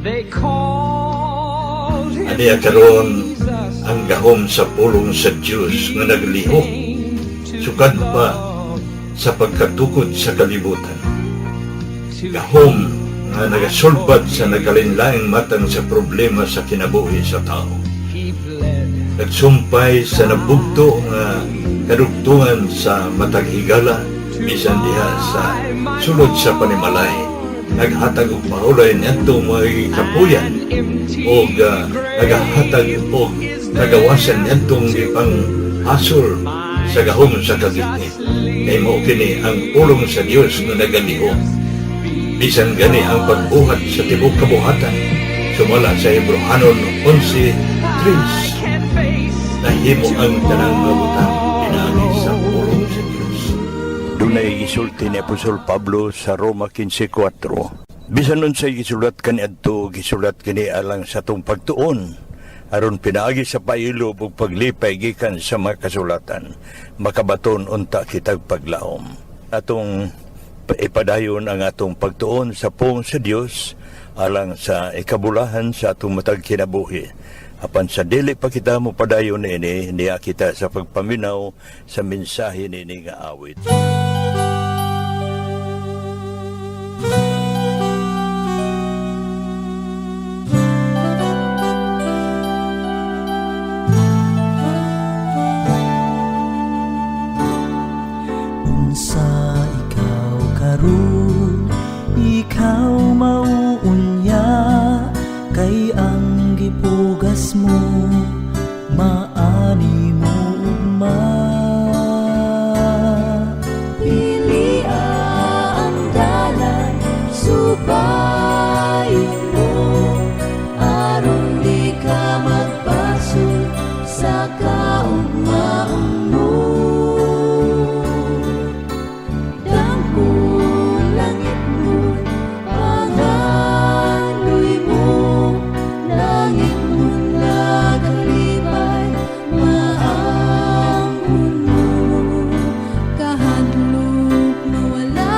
They called him Aniya karon Jesus. ang gahom sa pulong sa Dios nga naglihok sukad pa sa pagkatukod sa kalibutan. Gahom nga nagasulbad sa nagkalainlaing matang sa problema sa kinabuhi sa tao. He bled. Nagsumpay sa nabugto nga kadugtungan sa matag higala bisan diha sa sulod sa panimalay. Naghatag og pahulay niadto mga kapuyan og nagahatag og kagawasan niadtong gipang hasol sa gahom sa kagitnit. Kay mao kini ang pulong sa Dios nga nagalihok. Bisan gani ang pagbuhat sa tibuok kabuhatan, sumala sa Hebrohanon 11:3, Can face nahimo ang tanang mga butang pinaagi sa pulong sa Dios. Dunay gisulti ni Apostol Pablo sa Roma 15:4. Bisan unsay gisulat kaniadto, gisulat kini alang sa atong pagtuon aron pinaagi sa pailob ug paglipay gikan sa mga kasulatan, makabaton unta kitag paglaom. Atong ipadayon ang atong pagtuon sa pulong sa Dios alang sa ikabulahan sa atong matag kinabuhi. Apan sa dili pa kita mo padayon niini, niya kita sa pagpaminaw sa mensahe niini nga awit. Unsa ikaw karon, ikaw mauunya, kay ang gipugas mo maani mo ugma. Pilia ang dalan, subayon mo, aron di ka magbasol sa kaugmaon mo. Damgo langit mo, pangandoy mo, langit mo nagalipay, maangkon mo. Kahadlok mawala,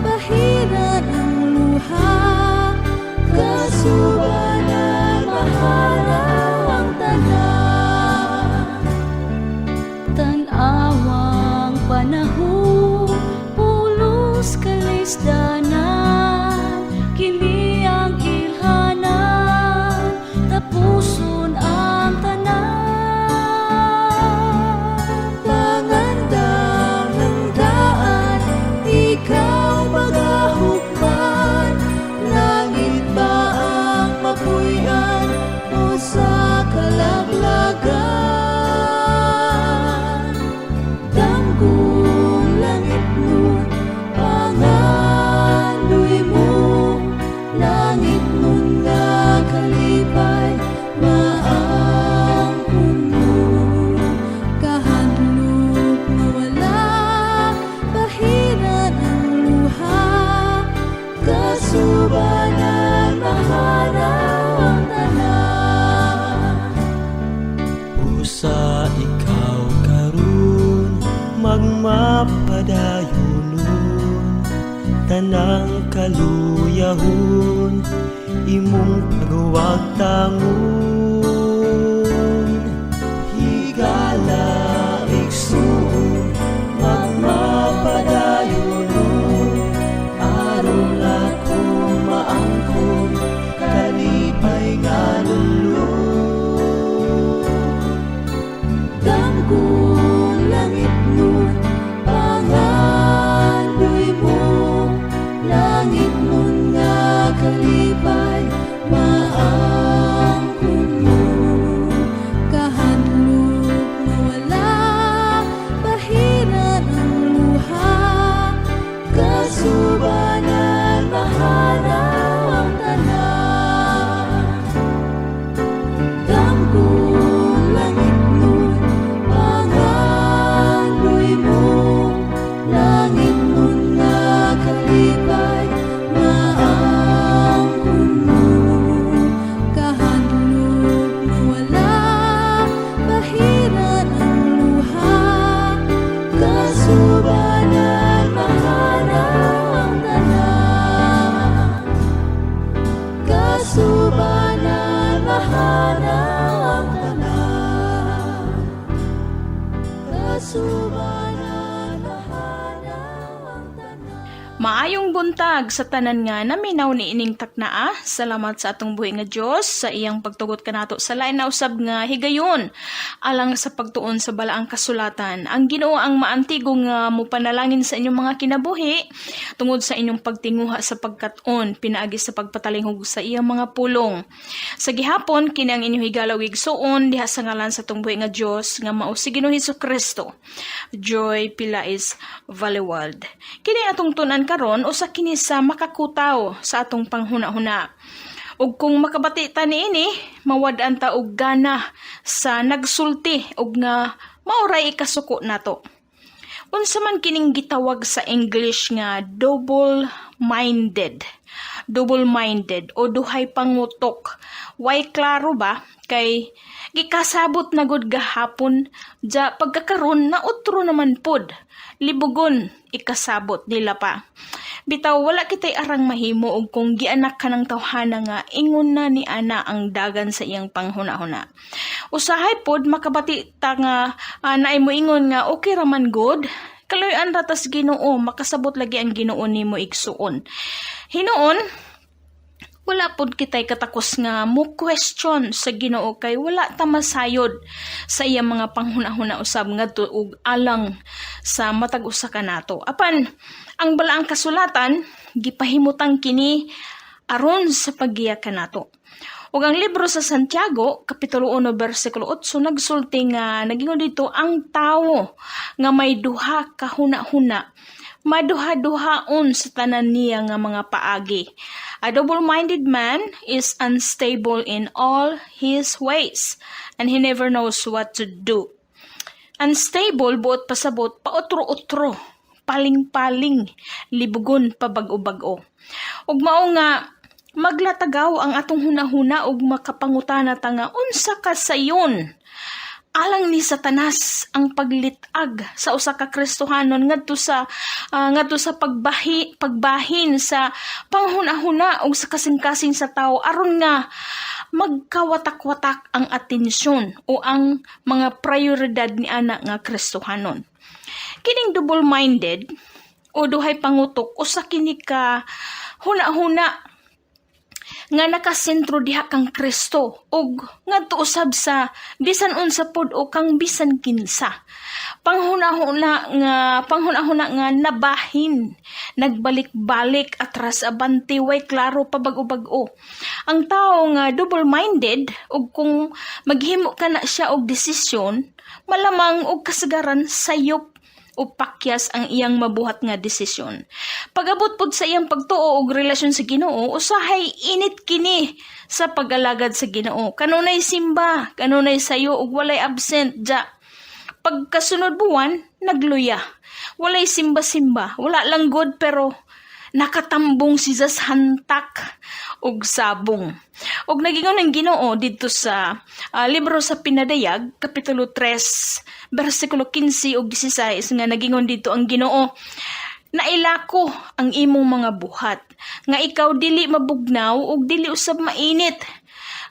bahiran ang luha. Kasubanan mahanaw ang tanan. Tan-awang panahon, pulos kalisdanan. Kini ang ilhanan, tapuson ang tanan. Pangandam ng daan, ikaw magahukman. Langit ba ang mapuy-an o sa kalaglagan? Damgong langit mo, pangandoy mo, langit mo nakalipay, maangkon mo. Kahadlok mawala, bahiran ang luha. Kasubanan mahanaw ang tanan. Usa ikaw karon, magmapadayonon, tanang kaluyahon imong pagwagtangon. Higala, igsuon, magmapadayonon, aron ako maangkon kalipay nga lulon. Damgong langit nun, pangandoy mo, langit nun nga kalipay, maangkon mo. Kahadlok mawala, bahiran ang luha. Kasubanan mahanaw ang tanan. Damgong langit nun, pangandoy mo, langit nun nga kalipay, maangkon mo. Subanan mahanaw ang tanan. Maayong buntag sa tanan nga naminaw ni ining taknaa. Salamat sa atong buhi nga Dios sa iyang pagtugot kanato sa lain na usab nga higayon alang sa pagtuon sa balaang kasulatan. Ang Ginoo ang maantigo nga mopanalangin sa inyong mga kinabuhi tungod sa inyong pagtinguha sa pagkat-on pinaagi sa pagpatalinghog sa iyang mga pulong. Sa gihapon kini ang inyong higala ug igsuon diha sa ngalan sa atong buhi nga Dios nga mao si Ginoong Hesus Kristo. Joy Pilais Valewald. Kini atong tun-an karon usa kini sa makakutaw sa atong panghuna-huna. Ug kung makabati ta niini, mawad-an ta og gana sa nagsulti ug nga maoray ikasuko nato. Unsa man kining gitawag sa English nga double-minded? Double-minded o duhay pangutok. Way klaro ba? Kay gikasabot na gud gahapon ja pagkakaron na utro naman pod. Libugon ikasabot nila pa. Bitaw wala kitay arang mahimo og kung gianak ka ng tawhana nga ingon na ni ana ang dagan sa iyang panghuna-huna. Usahay pod makabati ta nga naay moingon nga okay ra man good. Kaluy-an ra tas Ginoo, makasabot lagi ang Ginoo nimo, igsuon. Hinuon, wala pod kitay katakos nga mo question sa Ginoo kay wala ta masayod sa iyang mga panghuna-huna usab ngadto og alang sa matag usa kanato. Apan ang balaang kasulatan gipahimutang kini aron sa paggiya kanato. Ug ang libro sa Santiago, Kapitulo 1, bersikulo 8, nagsulti nga nagingon dito ang tawo nga may duha ka huna-huna maduha-duhaon sa tanan niya nga mga paagi. A double-minded man is unstable in all his ways, and he never knows what to do. Unstable, buot pasabot, pautro-utro, paling-paling, libugon pabag-o-bag-o. Ug mao nga maglatagaw ang atong hunahuna ug makapangutana ta nga unsa ka sayon alang ni Satanas ang paglit-ag sa usa ka Kristohanon ngadto sa pagbahin sa panghuna-huna ug sa kasing-kasing sa tawo aron nga magkawatak-watak ang atensyon o ang mga prioridad ni ana nga Kristohanon. Kining double-minded o duhay pangutok, usa kini ka huna-huna nga nakasentro diha kang Kristo ug ngadto usab sa bisan unsa pod o kang bisan kinsa. Panghuna-huna nga nabahin, nagbalik-balik, atras abante, way klaro, pabag-o-bag-o. Ang tawo nga double-minded, ug kung maghimo ka na siya og desisyon, malamang og kasagaran sayop o pakyas ang iyang mabuhat nga desisyon. Pag-abot pod sa iyang pagtuo og relasyon sa Ginoo, usahay init kini sa pag-alagad sa Ginoo. Kanunay simba, kanunay sayo ug walay absent ja. Pagkasunod buwan, nagluya. Walay simba-simba, wala lang good, pero nakatambong si Zas hantak og sabong. Og nagingon ang Ginoo didto sa libro sa Pinadayag, kapitulo 3, bersikulo 15 ug 16, nga nagingon didto ang Ginoo: "Naila ko ang imong mga buhat, nga ikaw dili mabugnaw ug dili usab mainit.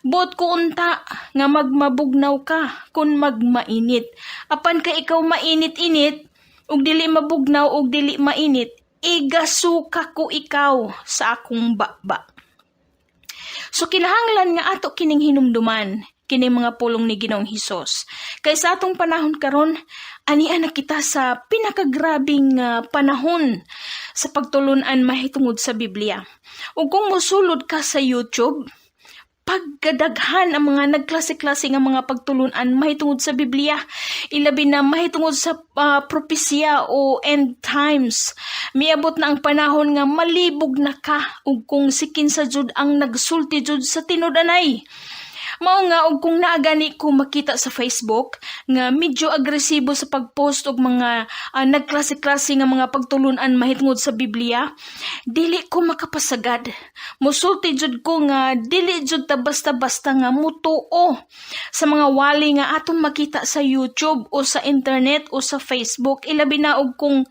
Buot ko unta nga magmabugnaw ka kon magmainit. Apan kay ikaw mainit-init ug dili mabugnaw ug dili mainit, igasuka ko ikaw sa akong baba." So kinahanglan nga ato kining hinumduman kining mga pulong ni Ginoong Hesus. Kay sa atong panahon karon, ania na kita sa pinakagrabing panahon sa pagtulunan mahitungod sa Biblia. Ug kung mosulod ka sa YouTube, pagkadaghan ang mga nagklase-klase nga mga pagtulunan mahitungod sa Biblia, ilabi na mahitungod sa propesya o end times. Miabot na ang panahon nga malibog na ka ug kung si kinsa jud ang nagsulti jud sa tinud-anay. Mao nga og kung naa gani ko makita sa Facebook nga medyo agresibo sa pag-post og mga nagklase-klase nga mga pagtulunan mahitungod sa Biblia, dili ko makapasagad. Musulti jud ko nga dili jud ta basta-basta nga mutuo sa mga wali nga atong makita sa YouTube o sa internet o sa Facebook, ilabi na og kung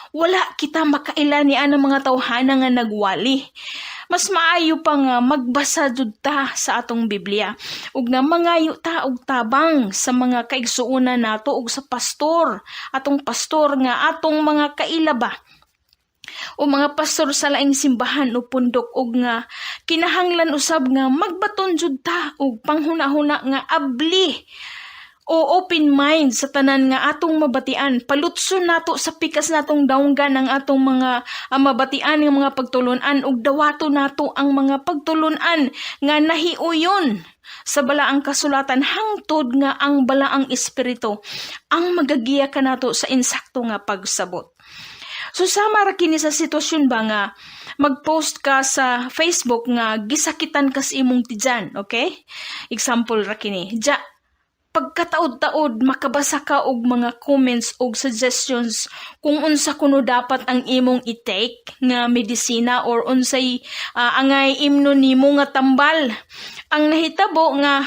wala kita makaila ni anang mga tawhana nga nagwali. Mas maayo pa nga magbasa jud ta sa atong Biblia ug nga mangayo ta og tabang sa mga kaigsuonan nato ug sa pastor, atong pastor nga atong mga kailaba o mga pastor sa laing simbahan o pundok, og nga kinahanglan usab nga magbaton jud ta og panghuna-huna nga abli o open mind sa tanan nga atong mabatian. Palutson nato sa pikas natong dawnggan ang atong mga mabatian nga mga pagtulunan ug dawato nato ang mga pagtulunan nga nahiuyon sa balaang kasulatan hangtod nga ang balaang espiritu ang magagiya kanato sa insakto nga pagsabot. So sama ra kini sa sitwasyon ba nga mag-post ka sa Facebook nga gisakitan ka sa imong tiyan, okay? Example ra kini. Ja, pagkataod-taod makabasa ka og mga comments og suggestions kung unsa kuno dapat ang imong i-take nga medisina or unsay angay imnon nimo nga tambal. Ang nahitabo nga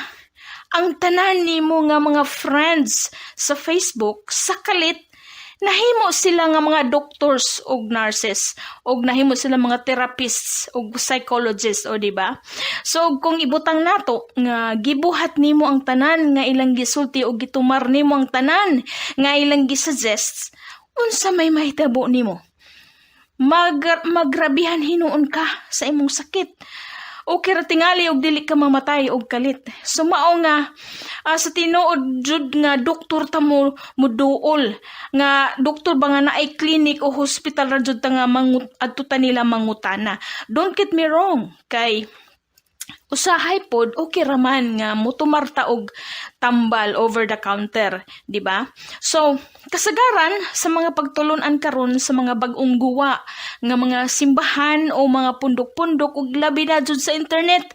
ang tanan nimo nga mga friends sa Facebook sa kalit nahimo sila nga mga doctors og nurses og nahimo sila mga therapists og psychologists, o di ba? So kung ibutang nato nga gibuhat nimo ang tanan nga ilang gisulti og gitumar nimo ang tanan nga ilang gisuggest, unsa may mahitabo nimo? Magrabihan hinuon ka sa imong sakit. Okay ra tingali og dili ka mamatay og kalit. So mao nga sa tinuod jud nga doktor ta mo muduol nga doktor ba nga naay clinic o hospital ra jud ta nga mangut adto ta nila mangutana. Don't get me wrong, kay usahay pod okay raman nga mutumar ta og tambal over the counter, di ba? So, kasagaran sa mga pagtulunan karon sa mga bag-ong guwa nga mga simbahan o mga pundok-pundok ug labi na jud sa internet,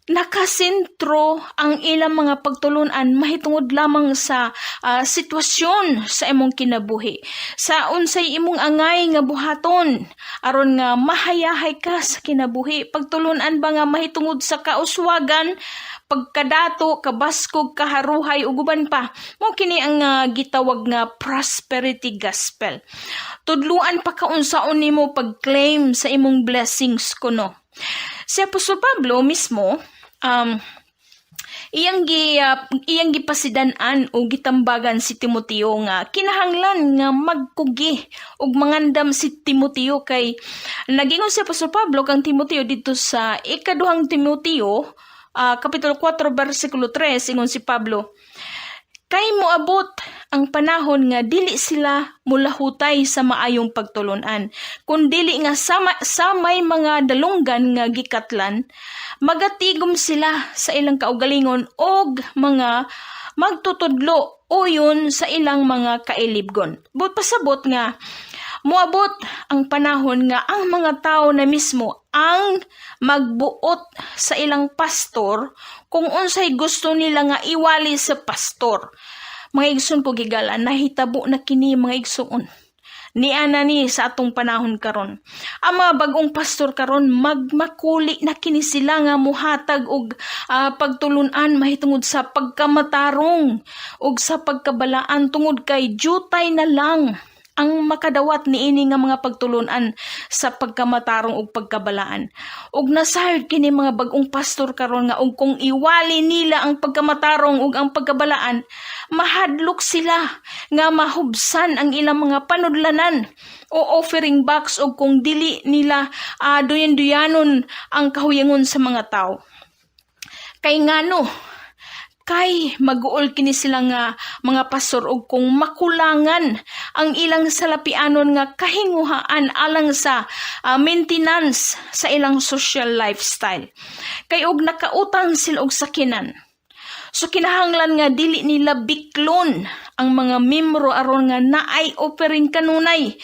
nakasentro ang ilang mga pagtulunan mahitungod lamang sa sitwasyon sa imong kinabuhi, sa unsay imong angay nga buhaton aron nga mahayahay ka sa kinabuhi. Pagtulunan ba nga mahitungod sa kauswagan, pagkadato, kabaskog, kaharuhay ug uban pa. Mao kini ang gitawag nga prosperity gospel. Tudluan pa kaunsaon nimo pag-claim sa imong blessings kuno. Si Apostol Pablo mismo, iyang gipasidan-an o gitambagan si Timoteo nga kinahanglan nga magkugi ug mangandam si Timoteo, kay nagingon si Apostol Pablo kang Timoteo dito sa ikaduhang Timoteo, kapitulo 4 bersikulo 3. Ingon si Pablo, "Kay moabot ang panahon nga dili sila mulahutay sa maayong pagtulunan, kun dili nga sa may mga dalunggan nga gikatlan, magatigom sila sa ilang kaugalingon og mga magtutudlo uyon sa ilang mga kailibgon." Buot pasabot nga moabot ang panahon nga ang mga tao na mismo ang magbuot sa ilang pastor kung unsay gusto nila nga iwali sa pastor. Mga igsoon ko gigala, nahitabo na kini, mga igsoon. Niana ni sa atong panahon karon. Ang mga bagong pastor karon, magmakuli na kini sila nga muhatag og pagtulunan mahitungod sa pagkamatarong ug sa pagkabalaan, tungod kay jutay na lang ang makadawat niini nga mga pagtulunan sa pagkamatarong ug pagkabalaan. Ug nasayod kini mga bagong pastor karon nga og kung iwali nila ang pagkamatarong ug ang pagkabalaan, mahadlok sila nga mahubsan ang ilang mga panudlanan o offering box og kung dili nila duyan-duyanon ang kahuyangon sa mga tao. Kay ngano? Kay maguol kini sila nga mga pastor og kung makulangan ang ilang salapianon nga kahinguhaan alang sa maintenance sa ilang social lifestyle. Kay og nakautang sila og sakinan, so kinahanglan nga dili nila biklon ang mga membro aron nga naay offering kanunay.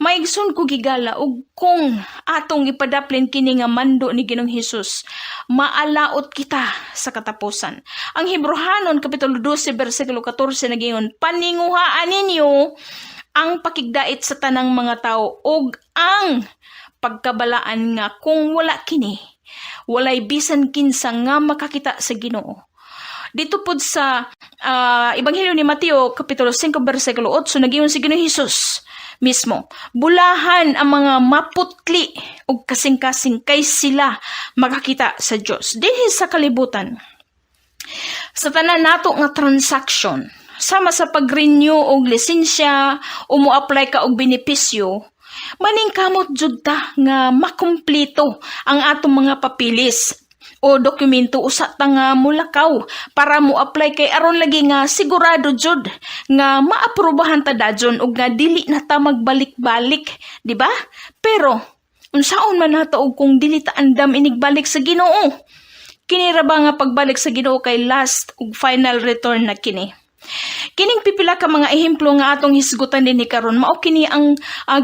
Maigsoon ko gigala, ug kung atong ipadaplin kini nga mando ni Ginoong Hesus, maalaot kita sa katapusan. Ang Hebrohanon kapitulo 12 bersikulo 14 nagingon, "Paninguhaan ninyo ang pakigdait sa tanang mga tao ug ang pagkabalaan nga kung wala kini, walay bisan kinsa nga makakita sa Ginoo." Dito pod sa Ebanghelyo ni Mateo kapitulo 5 bersikulo 8, nagingon si Ginoong Hesus, Mismo, bulahan ang mga maputli ug kasing-kasing kay sila makakita sa Dios. Dinhi sa kalibutan, sa tanan nato nga transaction, sama sa pag-renew og lisensya o mo-apply ka og benepisyo, maningkamot jud ta nga makumpleto ang atong mga papilis o dokumento, usa ta nga mulakaw para mo apply kay aron lagi nga sigurado jud nga maaprubahan ta dajon ug nga dili na ta magbalik-balik, di ba? Pero unsaon man nato og kung dili ta andam inigbalik sa Ginoo? Kini ra ba nga pagbalik sa Ginoo kay last ug final return na kini? Kining pipila ka mga ehemplo nga atong hisgutan dinhi karon, mao kini ang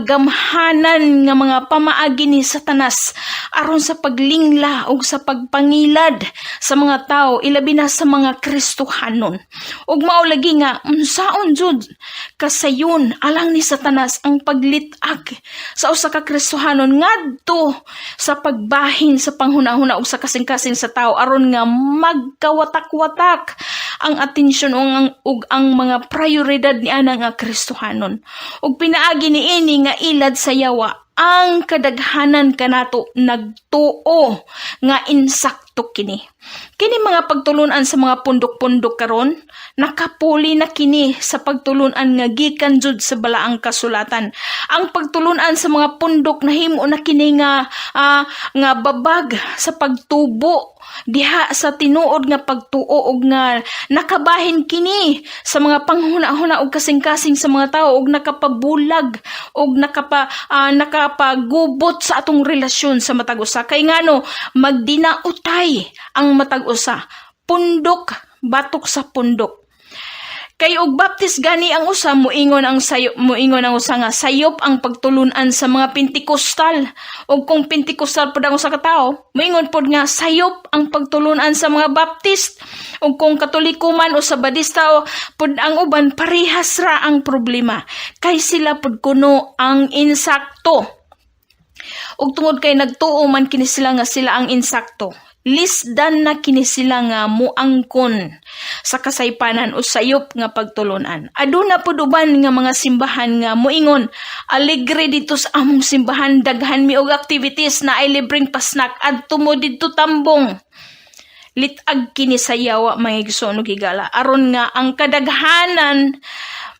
gamhanan nga mga pamaagi ni Satanas aron sa paglingla ug sa pagpangilad sa mga tao, ilabi na sa mga Kristohanon. Ug mao lagi nga unsaon jud kasayon alang ni Satanas ang paglit-ag sa usa ka Kristohanon ngadto sa pagbahin sa panghunahuna ug sa kasing-kasing sa tao aron nga magkawatak-watak ang atensyon ug ang mga prioridad ni ana nga Kristohanon. Ug pinaagi niini nga ilad sa yawa, ang kadaghanan kanato nagtuo nga insakto kini. Kini mga pagtulunan sa mga pundok-pundok karon, nakapuli na kini sa pagtulunan nga gikan jud sa Balaang Kasulatan. Ang pagtulunan sa mga pundok, nahimo na kini nga babag sa pagtubo diha sa tinuod nga pagtuo ug nga nakabahin kini sa mga panghuna-huna ug kasing-kasing sa mga tao ug nakapabulag ug nakapagubot sa atong relasyon sa matag usa. Kay ngano? Magdinautay ang matag usa, pundok batok sa pundok. Kay og Baptist gani ang usa, muingon ang usa nga sayop ang pagtulunan sa mga Pentecostal. Ug kung Pentecostal pud ang usa ka tawo, muingon pod nga sayop ang pagtulunan sa mga Baptist. Ug kung Katoliko man o Sabadista o pud ang uban, parehas ra ang problema. Kay sila pud kuno ang insakto. Ug tungod kay nagtuo man kini sila nga sila ang insakto, lisdan na kini sila nga muangkon sa kasaypanan o sayop nga pagtulunan. Aduna pud uban nga mga simbahan nga muingon, "Alegre dito sa among simbahan, daghan mi og activities, na ay libreng pa-snack, adto mo didto tambong." Litag kini sa yawa, mga igsoon ug higala, aron nga ang kadaghanan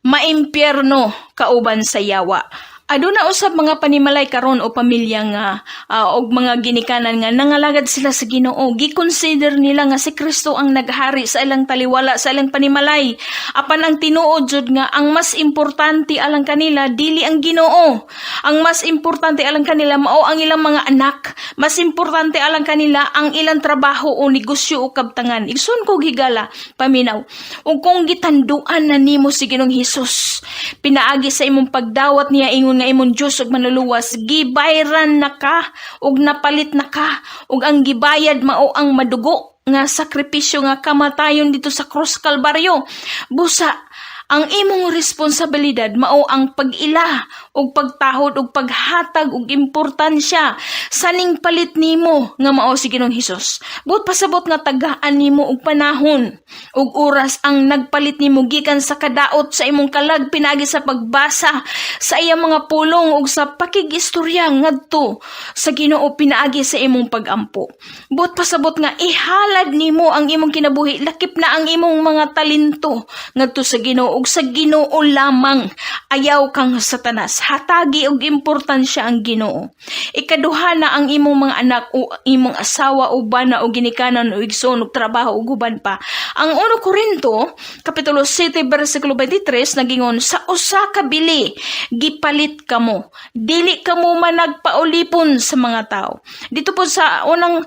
maimpyerno kauban sa yawa. Aduna usab mga panimalay karon o pamilya nga og mga ginikanan nga nangalagad sila sa Ginoo. Gi-consider nila nga si Kristo ang naghari sa ilang taliwala, sa ilang panimalay. Apan ang tinuod jud nga ang mas importante alang kanila dili ang Ginoo. Ang mas importante alang kanila mao ang ilang mga anak. Mas importante alang kanila ang ilang trabaho o negosyo o kabtangan. Igsoon ko higala, paminaw. Ug kung gitanduan na nimo si Ginoong Hesus pinaagi sa imong pagdawat niya ingon nga imong Dios ug Manluluwas, gibayran na ka ug napalit na ka ug ang gibayad mao ang madugo nga sakripisyo nga kamatayon dito sa krus Kalbaryo. Busa ang imong responsibilidad mao ang pag-ila ug pagtahod ug paghatag og importansya sa ning palit nimo nga mao si Ginoong Hesus. Buot pasabot nga tagaan nimo og panahon ug oras ang nagpalit nimo gikan sa kadaot sa imong kalag pinaagi sa pagbasa sa iyang mga pulong ug sa pakigistorya ngadto sa Ginoo pinaagi sa imong pagampo. Buot pasabot nga ihalad nimo ang imong kinabuhi, lakip na ang imong mga talento, ngadto sa Ginoo ug sa Ginoo lamang. Ayaw kang Satanas. Hatagi og importansya ang Ginoo. Ikaduha na ang imong mga anak o imong asawa o bana o ginikanan o igsoon og trabaho ug uban pa. Ang 1 Korinto kapitulo 7 bersikulo 23 nagingon, "Sa usa ka bili gipalit kamo. Dili kamo managpaulipon sa mga tao." Dito po sa unang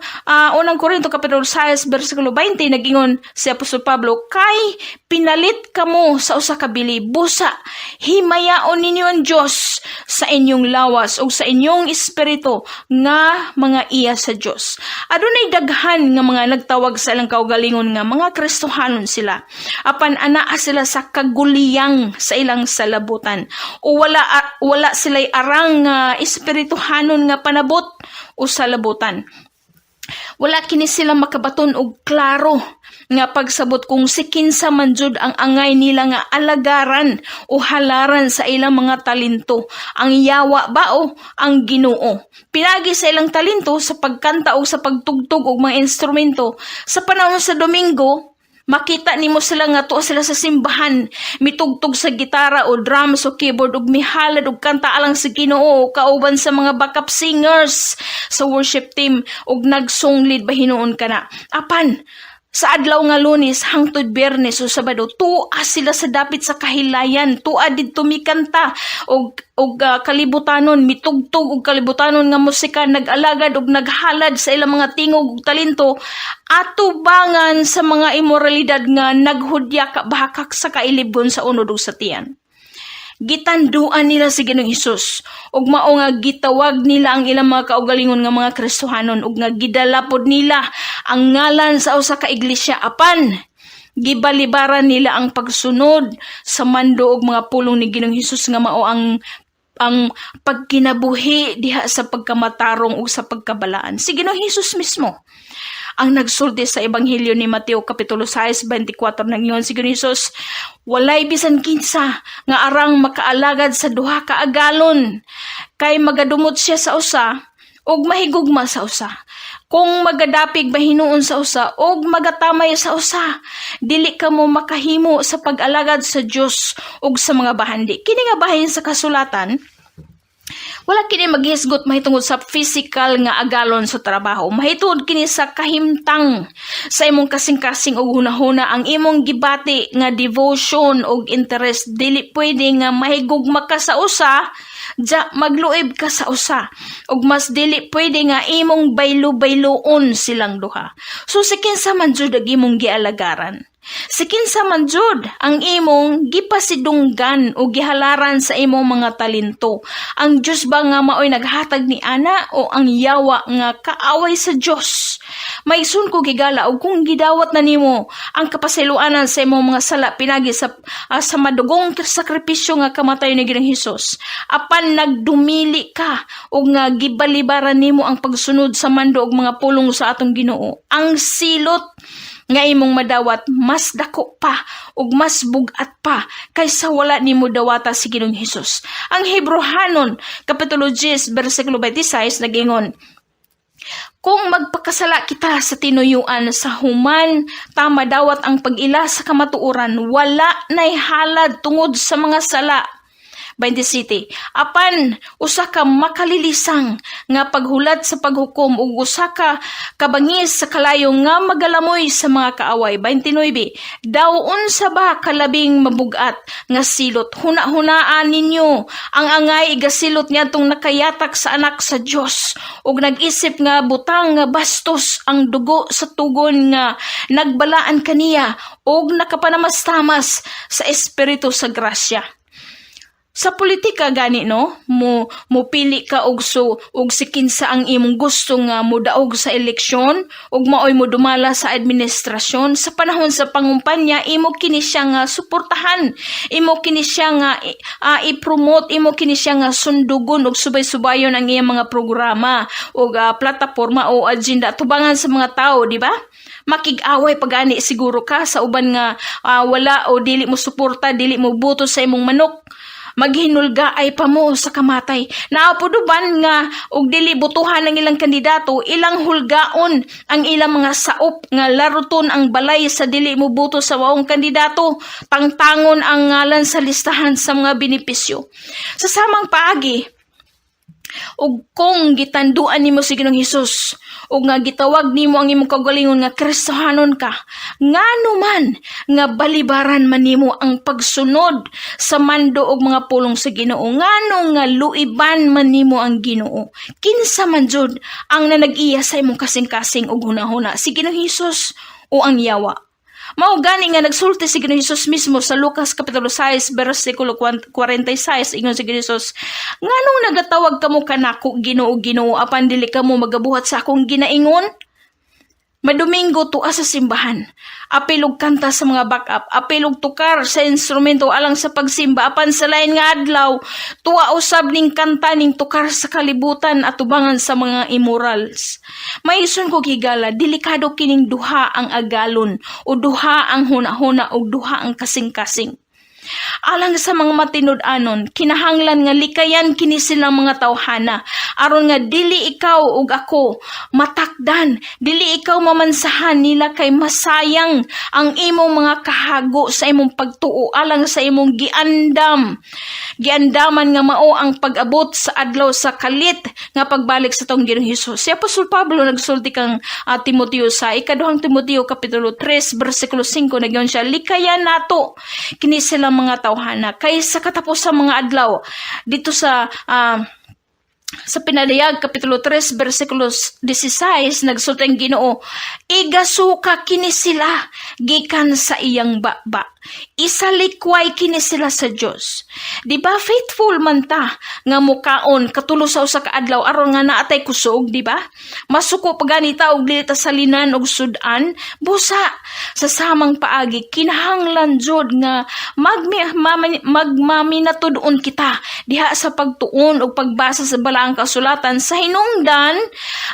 Korinto kapitulo 6 bersikulo 20, nagingon si Apostol Pablo, "Kay pinalit kamo sa usa ka bili, busa himayaon ninyo ang Dios sa inyong lawas ug sa inyong espiritu nga mga iya sa Dios." Adunay daghan nga mga nagtawag sa ilang kaugalingon nga mga Kristohanon sila. Apan anaa sila sa kaguliyang sa ilang salabutan. O wala sila'y arang nga espirituhanon nga panabot o salabutan. Wala kini sila makabaton og klaro nga pagsabot kung si kinsa man jud ang angay nila nga alagaran o halaran sa ilang mga talento, ang yawa ba o ang Ginoo. Pinagi sa ilang talento sa pagkanta o sa pagtugtog og mga instrumento sa panahon sa Domingo, makita nimo sila nga tuwa sila sa simbahan, mitugtog sa gitara o drums o keyboard ug mihalad og kanta alang sa Ginoo kauban sa mga backup singers sa worship team ug nag-song lead ba hinuon kana. Apan sa adlaw nga Lunes hangtod Biyernes o Sabado, tuwa sila sa dapit sa kahilayan, tuwa didto mikanta og kalibutanon, mitugtog og kalibutanon nga musika, nag-alagad og naghalad sa ilang mga tingog ug talento atubangan sa mga imoralidad nga naghudya ka bahakak sa kailibgon sa unod ug sa tiyan. Gitanduan nila si Ginoong Hesus ug mao nga gitawag nila ang ilang mga kaugalingon nga mga Kristohanon ug nga gidala pod nila ang ngalan sa usa ka iglesia, apan gibalibaran nila ang pagsunod sa mando ug mga pulong ni Ginoong Hesus nga mao ang pagkinabuhi diha sa pagkamatarong ug sa pagkabalaan. Si Ginoong Hesus mismo ang nagsulti sa Ebanghelyo ni Mateo Kapitulo 6, 24 nang ingon si Ginoong Hesus, "Walay bisan kinsa nga arang makaalagad sa duha ka agalon, kay magadumot siya sa usa ug mahigugma sa usa, kung magadapig mahinuon sa usa ug magatamay sa usa. Dili kamo makahimo sa pag-alagad sa Dios ug sa mga bahandi." Kini nga bahin sa kasulatan, wala kini maghisgot mahitungod sa physical nga agalon sa trabaho. Mahitungod kini sa kahimtang sa imong kasing-kasing og hunahuna, ang imong gibati nga devotion og interest. Dili pwede nga mahigugma ka sa usa, ja magluib ka sa usa. Ug mas dili pwede nga imong baylo-bayloon silang duha. So si kinsa man jud ang imong gialagaran? Si kinsa man jud ang imong gipasidunggan o gihalaran sa imong mga talento? Ang Diyos ba nga maoy naghatag ni ana o ang yawa nga kaaway sa Diyos? May ko gigala, og kung gidawat na nimo ang kapasayloanan sa imong mga sala pinagi sa madugong sakripisyo nga kamatayon ni Ginoong Hesus, apan nagdumili ka ug nga gibalibaran nimo ang pagsunod sa mando ug mga pulong sa atong Ginoo, ang silot nga imong madawat mas dako pa ug mas bug-at pa kaysa wala nimo dawata si Ginoong Hesus. Ang Hebreohanon kapitulo 10 bersikulo 26 nagingon, "Kung magpakasala kita sa tinuyuan sa human ta madawat ang pag-ila sa kamatuoran, wala nay halad tungod sa mga sala." 27. "Apan usa ka makalilisang nga paghulat sa paghukom ug usa ka kabangis sa kalayo nga magalamoy sa mga kaaway." 29. "Daw unsa ba kalabing mabugat nga silot? Huna-hunaan ninyo ang angay igasilot niadtong nakayatak sa Anak sa Dios ug nag-isip nga butang nga bastos ang dugo sa tugon nga nagbalaan kaniya ug nakapanamastamas sa Espiritu sa grasya." Sa politika gani, no, mo mopili ka og si kinsa ang imong gusto nga modaog sa eleksyon ug maoy mo dumala sa administrasyon. Sa panahon sa pangumpanya, imo kini siya nga suportahan, imo kini siya nga i-promote, imo kini siya nga sundugon ug subay-subayon ang iyang mga programa ug plataporma o agenda tubangan sa mga tao, di ba? Makig-away pagani siguro ka sa uban nga wala o dili mo suporta, dili mo boto sa imong manok, maghinulga ay pa mo sa kamatay. Naa pod uban nga og dili botohan ang ilang kandidato, ilang hulgaon ang ilang mga saop nga laruton ang balay sa dili mo boto sa maong kandidato, tangtangon ang ngalan sa listahan sa mga benepisyo. Sa samang paagi, ug kung gitanduan nimo si Ginoong Hesus ug nga gitawag nimo ang imong kaugalingon nga Kristohanon ka, ngano man nga balibaran man nimo ang pagsunod sa mando ug mga pulong sa Ginoo? Ngano nga luiban man nimo ang Ginoo? Kinsa man jud ang nanag-iya sa imong kasing-kasing ug hunahuna, si Ginoong Hesus o ang yawa? Mao gani nga nagsulti si Ginoong Hesus mismo sa Lucas kapitulo 6 bersikulo 46. Ingon si Ginoong Hesus, "Nganong nagatawag kamo kanako, 'Ginoo, Ginoo,' apan dili kamo magabuhat sa akong ginaingon?" Madomingo tuwa sa simbahan. Apil og kanta sa mga backup, apil og tukar sa instrumento alang sa pagsimba apan sa lain nga adlaw, tuwa usab ning kanta ning tukar sa kalibutan atubangan sa mga immorals. Maison ko, higala, delikado kining duha ang agalon o duha ang hunahuna o duha ang kasing-kasing. Alang sa mga matinud-anon, kinahanglan nga likayan kini silang mga tawhana aron nga dili ikaw ug ako matakdan, dili ikaw mamansahan nila kay masayang ang imong mga kahago sa imong pagtuo alang sa imong giandam. Giandaman nga mao ang pag-abot sa adlaw sa kalit nga pagbalik sa atong Ginoong Hesus. Si Apostol Pablo nagsulti kang Timoteo sa ikaduhang Timoteo kapitulo 3 bersikulo 5, nagyon siya, likayan nato kini silang mga tawhana kay sa katapos sa mga adlaw dito sa Pinadayag kapitulo 3 bersikulo 16, nagsulti ang Ginoo, igasuka kini sila gikan sa iyang baba, isalikway kini sila sa Dios. Di ba faithful man ta nga mukaon katulo sa usa ka adlaw aron nga naatay kusog, di ba? Masuko pa gani ta og dili ta salinan og sudan. Busa sa samang paagi, kinahanglan jud nga magmaminatud-on kita diha sa pagtuon og pagbasa sa balaang kasulatan sa hinungdan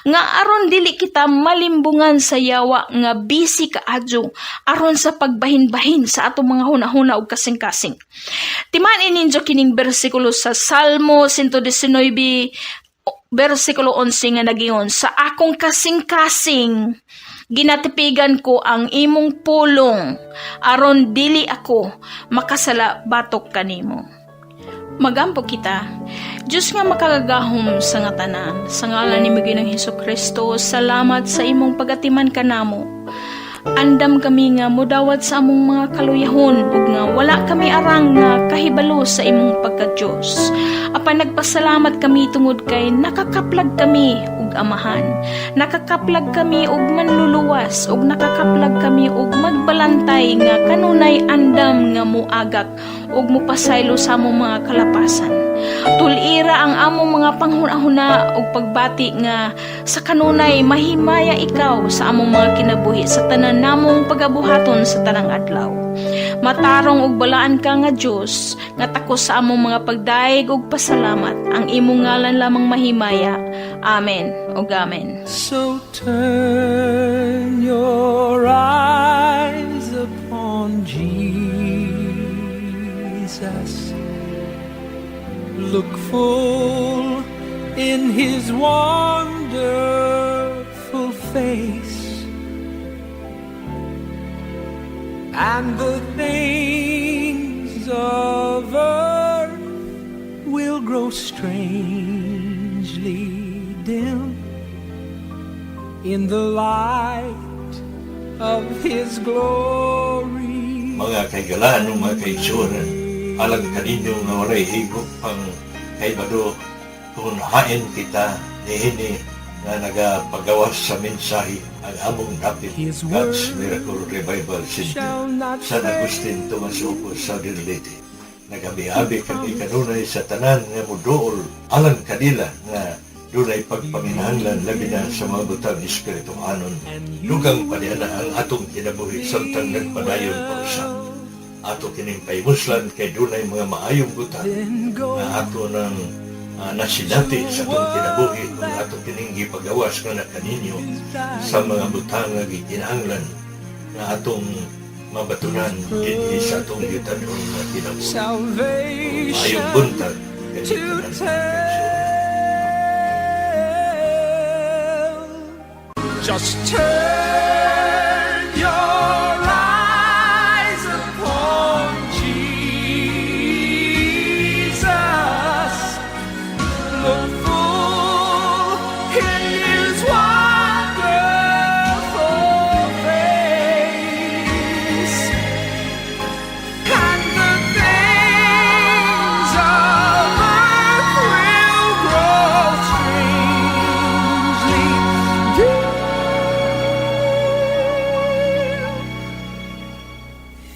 nga aron dili kita malimbungan sa yawa nga busy kaadyo aron sa pagbahin-bahin sa atong mga hunahuna ug kasing-kasing. Timan ninyo kining bersikulo sa Salmo 119 bersikulo 11 nga nagingon, "Sa akong kasing-kasing ginatipigan ko ang imong pulong aron dili ako makasala batok kanimo." Magampo kita. Diyos nga makagagahom sa nga tanan, sa ngalan ni Ginoong Hesus Kristo, salamat sa imong pagatiman kanamo. Andam kami nga mudawat sa among mga kaluyahon ug nga wala kami arang nga kahibalo sa imong pagka-Diyos. Apan nagpasalamat kami tungod kay nakakaplag kami og Amahan. Nakakaplag kami og manluluwas ug nakakaplag kami og magbalantay nga kanunay andam nga muagak ug mupasaylo sa among mga kalapasan. Tulira ang among mga panghuna-huna ug pagbati nga sa kanunay mahimaya ikaw sa among mga kinabuhi sa tanan namong pagabuhaton sa tanang adlaw. Matarong ug balaan ka nga Dios nga takos sa among mga pagdayeg ug pasalamat. Ang imong ngalan lamang mahimaya. Amen ug amen. So turn your eyes upon Jesus. Look full in his wonderful face, and the things of earth will grow strangely dim in the light of his glory. Mga kahigalaan o mga kaigsuonan, alang kaninyo nga walay higop pang kahibalo kung hain kita nihini nga nagapagawas sa mensahe ang among dapit His God's word Miracle Revival Center, shall not San Agustin, Tomas Opo, Southern Leyte. Nagabi-abi kami kanunay sa tanan nga muduol alang kanila nga dunay pagpanginahanglan, labi na sa mga butang espirituhanon. Dugang pa niya na ang atong kinabuhi samtang nagpadayon pa usab. Ato kining pahimuslan kay dunay mga maayong butang nga ato ng nasinati sa atong kinabuhi kung ato kining gipagawas nga na kaninyo sa mga butang nga gikinahanglan nga atong mabatunan dinhi sa atong yutanon nga kinabuhi. Salvation Maayong buntag to kaninyong tanan. tell. Just turn your eyes upon Jesus. Look full in his wonderful face, and the things of earth will grow strangely dim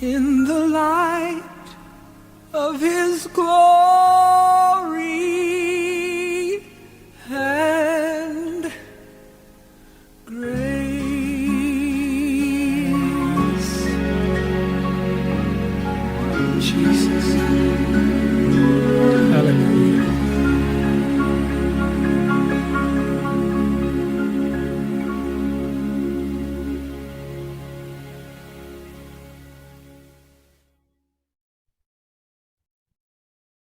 in the light of his glory and grace. Jesus.